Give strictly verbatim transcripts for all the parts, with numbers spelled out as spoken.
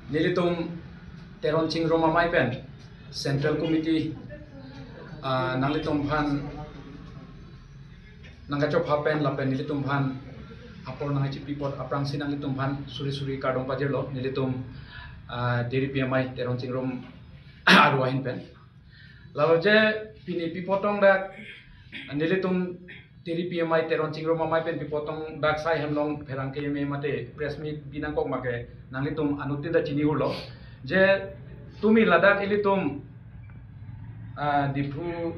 Nelitum Teron Chingrum amei pen Central Committee, ah, nanglitum aphan nangkachopha pen lapen nelitum aphan apor nangchipi apot aphrangsi nanglitum aphan suri suri kardom pajirlo nelitum, ah, T D P amei Teron Chingrum aru ahin pen. Lalu je pini pi apot tong dak nelitum T D P amei Teron Chingrum amei pen pi apot tong dak sai hem along pherangke me mate press meet binangkok make nanglitum anuttin ta chini urlo. Je tumi ladak ilitum, ah, Diphu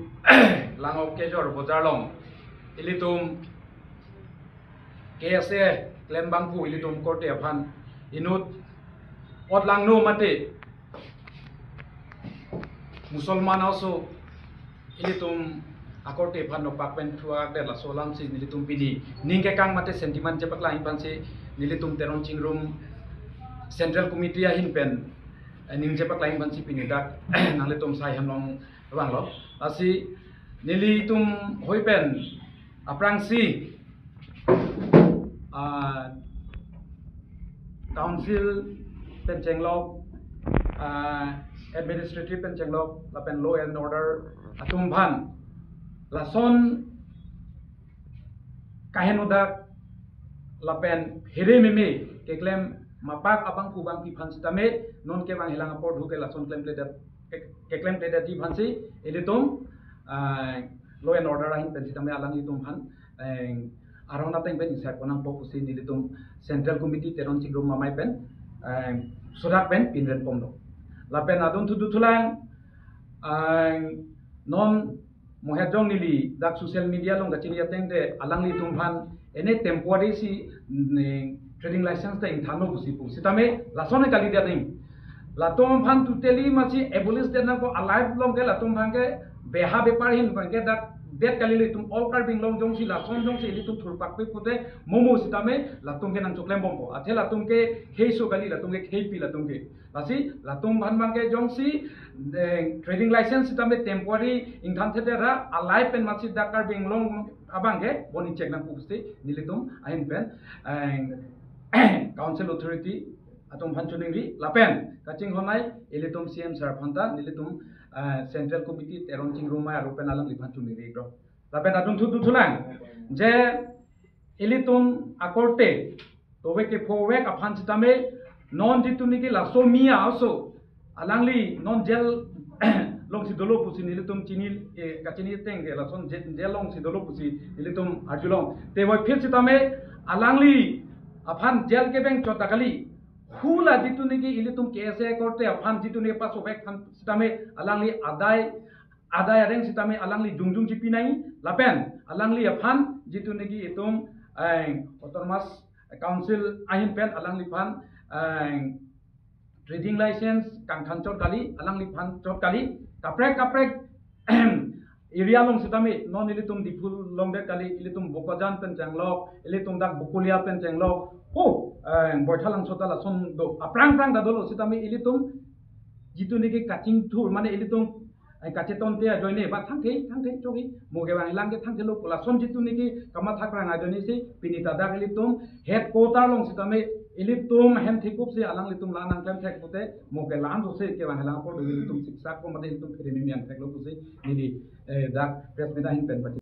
Langkejor bojar along ilitum K S A klembangphu ilitum korte aphan inut ot langno mate Musalman aso ilitum akorte aphan nopak pen thuak det laso alamsi nelitum pini ning kekang mate sentiment chepaklang aphansi nelitum Teron Chingrum Central Committee ahin pen, eh, ning chepaklang aphansi pini dak nanglitum sai hem along vanglo. Lasi nelitum hoi pen aphrangsi, ah, council pen chenglok, ah, administrative pen chenglok lapen law and order atum aphan lason kaheno dak lapen phere meme keklem mapak abangphu bangpi aphan sitame non kevang helang apor dhu ke lason klemkledet, ke-, keklemkledetji aphansi ilitum, ah, law and order ahin pen sitame alanglitum aphan, eh, arong ateng pen isai ponnangpo pusi nelitum Central Committee Teron Chingrum amei pen, eh, sodak pen pinren ponlo. Lapen adunthu duthulang, eh, non mohet jong neli dak social media along kachini ateng te alanglitum aphan ene temporary si, ne, trading license ta ingthanlo pusi pu. Sitame lason kalidet ning. Latum aphan totally masi abolish det nangpo, alive along ke latum aphan ke beha bepar ahin aphan ke dak det kali, ilitum all Karbi Anglong jongsi lason jongsi ilitum thurpakpe pute momo sitame latum ke nangchoklem bompo. Athe latum ke kheiso kali, latum ke kheipi latum ke. Lasi latum aphan abang ke jongsi, eh, trading license sitame temporary ingthan thekthek ra alive pen masi dak Karbi Anglong abang ke boni check nangpo pusi nelitum ahin pen, eh, council authority atum aphan choningri lapen kachinghon ai ilitum C M sir aphan ta nelitum, eh, Central Committee Teron Chingrum amei aru pen alangliphan choningri iklo. Lapen adunthu duthulang je ilitum akorte tovek kephovek aphan sitame non jitu niki laso mia aso alangli non jail alongsi dolo pusi nelitum chini, eh, kachini ateng ke lason jail, jail alongsi dolo pusi nelitum arjulong. Te voiphit sitame alangli aphan jail kevang chot ta kali. Hula jitu niki ilitum K S A korte aphan jitu niki pasovek aphan sitame alangli adai, adai areng sitame alangli jongjong chipi nangji lapen alangli aphan jitu niki itum, eh, autonomous council ahin pen alangliphan, eh, trading license kangthan chot kali, alangliphan chot kali, kaprek kaprek area along sitame non ilitum Diphu along det kali, ilitum Bokajan pen chenglok, ilitum dak Bokolia pen chenglok, oh, eh, Baithalangso ta lason do, aphrang phrang ta dolo sitame ilitum jitu niki kachingthur mane ilitum, eh, kachetonte ajoine ba thangthe thangthe chogi mo kevang helang ke thangthelo pu lason jitu niki kamathakrang ajoine si pini ta dak ilitum headquarter along sitame ilitum hem thikup si alanglitum la nangklem thek pute mo ke la-an do si kevang helang apor do ilitum siksak ko mate ilitum phere meme angtheklo pusi neli, eh, dak press meet ahin pen pachini.